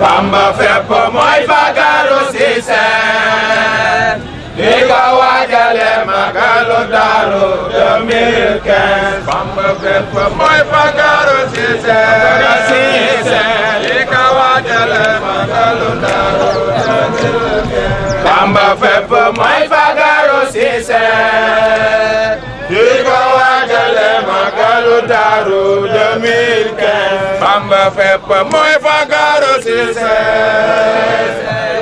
Bamba fépp mooy fagaru si seen di ko waajale Magalu Daaru 2015 Bamba fépp mooy fagaru si seen di ko waajale Magalu Daaru 2015 Bamba fépp mooy fagaru si seen di ko waajale Magalu Daaru 2015 Bamba fépp mooy fagaru si seen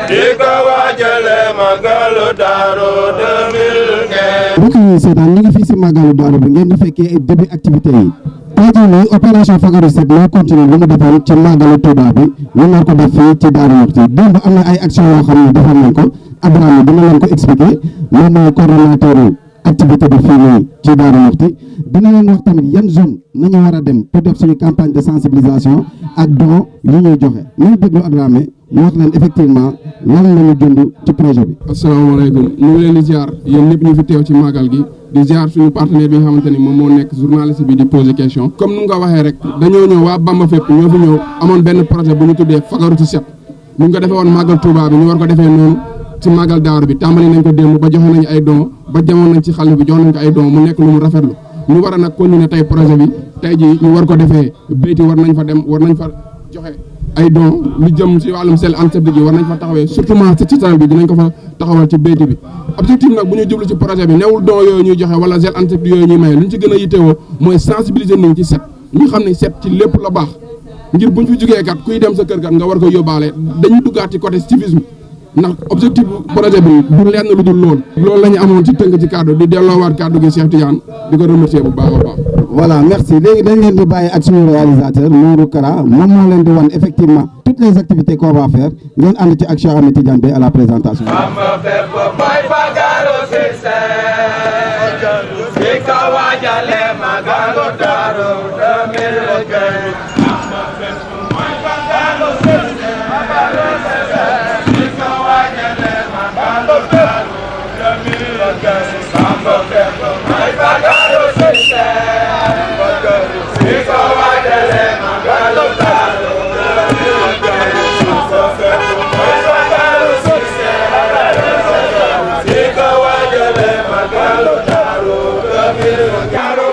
di ko waajale Magalu Daaru 2015. mbokk yi seetaan ñu ngi fii si Magalu Daaru bi ngeen di fekkee début activité yi tey jii nii opération fagaru set moo continué lu mu defoon ci Magalu Touba bi ñu nar ko def fii ci Daaru Muxti démb am na ay action yoo xam ne defoon nañ ko Abrahima dina leen ko expliquer moom mooy coordonnateur activité bi fii nii ci Daaru Muxti dina leen wax tamit yan zone nañu war a dem pour def suñu campagne de sensibilisation ak don yu ñuy joxe nañu déglu Abrahima mu wax leen effectivement lan la ñu dund ci projet bi. asalaamaaleykum ñu ngi leen di ziar yéen ñëpp ñu fi teew ci màggal gi di ziar suñu partenaire bi nga xamante ni moom moo nekk journaliste bi di poser question comme nu nga ko waxee rek dañoo ñëw waa Bamba fépp ñoo fi ñëw amoon benn projet bu ñu tuddee fagaru ci set ñu ngi ko defee woon màggal Touba bi ñu war ko defee noonu ci màggal Daaru bi tàmbali nañ ko démb ba joxe nañu ay don ba jamoon nañ ci xale bi jox nañ ko ay don mu nekk lu mu rafetlu ñu war a nag continuer tey projet bi tey ji ñu war ko defee béyti war nañ fa dem war nañ fa joxe ay don lu jëm ci wàllum sel antiseptique yi war nañ fa taxawee surtout ci channel bi dinañ ko fa taxawal ci béyti bi objectif nag bu ñu jublu ci projet bi newul don yooyu ñuy joxe wala gel antiseptique yooyu ñuy maye lu ñu ci gën a yittewoo mooy sensibiliser nit ñi ci set ñu xam ne set ci lépp la baax ngir buñ fi jógee kat kuy dem sa kër kat nga war ko yóbbaale dañuy duggaat ci côté civisme ndax objectif projet bi du lenn lu dul loolu la ñu amoon ci tënk ci kàddu di delloowaat kàddu gi Cheikh Tidiane di ko remercier bu baax a baax. voilà merci léegi dañ leen di bàyyi ak suñu réalisateur Nourou Kara moom moo leen di wan effectivement toutes les activités qu'on va faire ngeen ànd ci ak Cheikh Ahmed Tidiane Bey à la présentation. Bamba fépp mooy fagaru si seen di ko waajale Magalu Daaru 2015 Bamba fépp mooy fagaru si seen di ko waajale Magalu Daaru 2015 Bamba fépp mooy fagaru si seen di ko waajale Magalu Daaru 2015 Bamba fépp mooy fagaru si seen di ko waajale Magalu Daaru 2015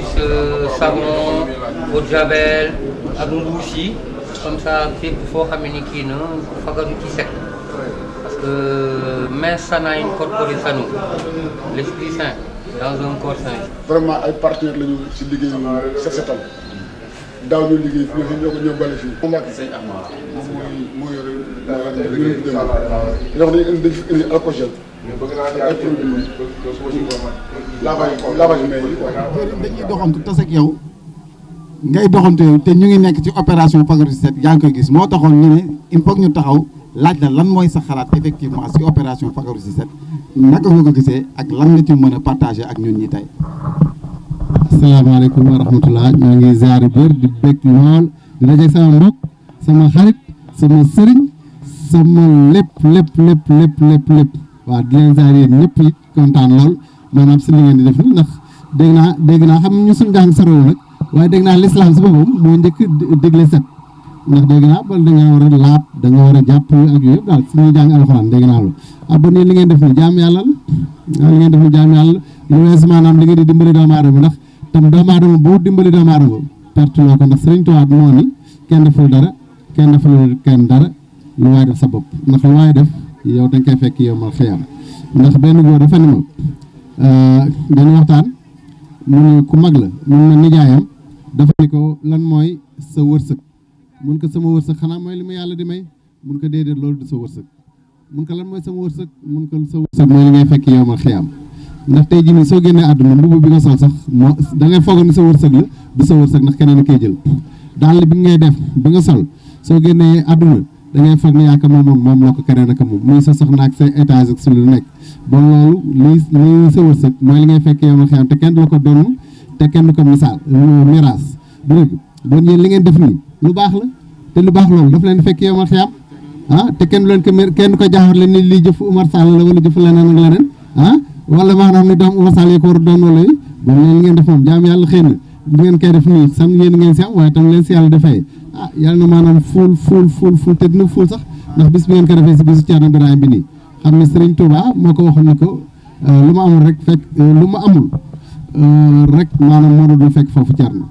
savon eau de javel ak mbuus yi comme ça fépp foo xam ne kii na fagaru ci set parce que mens sana in corpore sano l'esprit sain dans un corps sain. vraiment ay partenaires lañu ci liggéeyu set setal daaw ñu liggéey fii ñoo ko ñoo bale fii. moom sëñ Ahmad moo yore dañ fi indi alcool gel ay produits lavage main yi quoi. dañuy doxantu tas ak yow ngay doxantu yow te ñu ngi nekk ci opération fagaru set yaa ngi koy gis moo taxoon ñu ne il faut ñu taxaw laaj la lan mooy sa xalaat effectivement ci opération fagaru set naka nga ko gisee ak lan nga ci mën a partager ak ñun ñi tey. asalaamaaleykum wa rahmatulah ñoo ngi ziare biir di bég lool di dajeeg sama mbokk sama xarit sama sëriñ sama lépp waaw di leen ziare yéen ñëpp it kontaan lool maanaam si li ngeen di def nii ndax dégg naa xam ñu suñu jàng saroo nag waaye dégg naa lislaam si boppam moo njëkk dégle set ndax dégg naa ba da nga war a laab da nga war a jàpp ak yooyu yëpp daal suñuy jàng alxuraan dégg naa loolu ba nii li ngeen def ni jaam yàlla la li ngeen def ni jaam yàlla lu wees maanaam li ngeen di dimbali doomu aadama ndax tam doomu aadama bu dimbali doomu aadama perte loo ko ndax Sëriñ Tuubaa moo ni kenn deful dara kenn deful kenn dara lu waay def sa bopp ndax lu waay def yow dañ koy fekk yow mal xiyam ndax benn góor dafa ne ma dañu waxtaan mu ne ku mag la mun na nijaayam dafa ni ko lan mooy sa wërsëg mun ko sama wërsëg xanaa mooy li ma yàlla di may mun ko déedéet loolu du sa wërsëg mun ko lan mooy sama wërsëg mun ko sa wërsëg mooy li ngay fekk yow mal xiyam ndax tey jii nii soo génnee àdduna mbubu bi nga sol sax moo da ngay foog ni sa wërsëg la du sa wërsëg ndax keneen a koy jël daal bi ngay def bi nga sol soo génnee àdduna da ngay foog ni yaakaar moom la ko keneen ak moom muy sa soxna ak sa étage ak su lu nekk bon loolu lii sa wërsëg mooy li ngay fekk yow ma xiyam te kenn du la ko doon te kenn du ko misaal miraas du dëgg bon yéen li ngeen def nii lu baax la te lu baax loolu daf leen fekk yow ma xiyam te kenn du leen ko kenn ko jaaxal leen ni lii jëf Umar Sall la wala jëf leneen ak leneen wala maanaam ni doom Umar Sall yi ko war a doon wala yi bon leen li ngeen def moom jaam yàlla xëy na li ngeen koy def nii sam yéen ngeen si am waaye tam leen si yàlla defee yàlla na maanaam fuul te dina fuul sax ndax bis bi ngeen ko defee si bisu Ceerno Birahim bi nii xam ne Serigne Touba moo ko waxoon ne ko lu ma amul rek fekk lu ma amul rek maanaam moo doon fekk foofu Ceerno.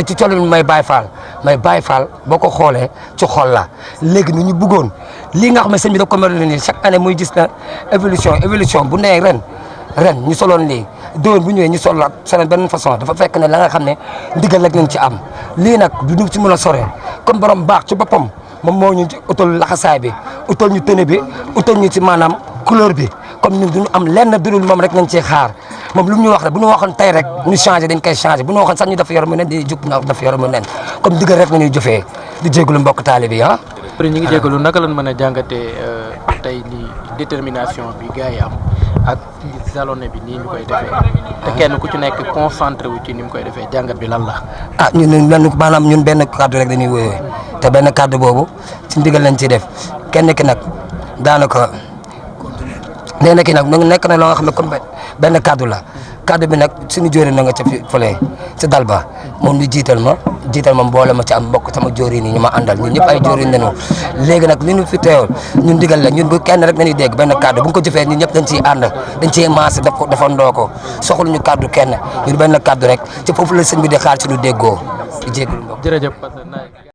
ci colin may Baye Fall boo ko xoolee ci xol la léegi ni ñu bëggoon lii nga xam ne sëñ bi da ko mel ni chaque année muy gis na évolution bu nee ren ñu soloon lii déwén bu ñëwee ñu sol la solo benn façon dafa fekk ne la nga xam ne ndigal rek nañ ci am lii nag du ñu ci mën a soree comme borom baax ci boppam moom moo ñu utal laxasaay bi utal ñu tëne bi utal ñu ci maanaam couleur bi comme ñun duñu am lenn dudul moom rek nañ ciy xaar moom lu ñu wax rek bu ñu waxoon tey rek ñu changé dañ koy changé bu ñu waxoon sax ñu def yaramu nen dañuy jug ñu def yaramu nen comme digal rek nañuy jëfee di jégalu mbokk taali bi ñu ngi jégalu naka lañ mën a jàngatee tey lii détermination bi gars yi am ak jalonné bi nii ñu koy defee te kenn ku ci nekk concentré wu ci ni mu koy defee jàngat bi lan la. ñun maanaam ñun benn kàddu rek dañuy wóyoo te benn kàddu boobu ci ndigal lañ ciy def kenn ki nag daanaka nee na ki nag nekk na loo nga xam ne comme benn kàddu la kàddu bi nag suñu jóori na nga ca fële ci dal ba moom ñu jiital ma mboole ma ci am mbokk sama jóori nii ñu ma àndal ñun ñëpp ay jóori nañu léegi nag li ñu fi teewal ñun digal la ñun bu kenn rek nañuy dégg benn kàddu bu ñu ko jëfee ñun ñëpp dañ ciy ànd dañ ciy maase defandoo ko soxla ñu kàddu kenn ñun benn kàddu rek ci foofu la sëñ bi di xaar ci lu déggoo di jégalu mbokk. jërëjëf.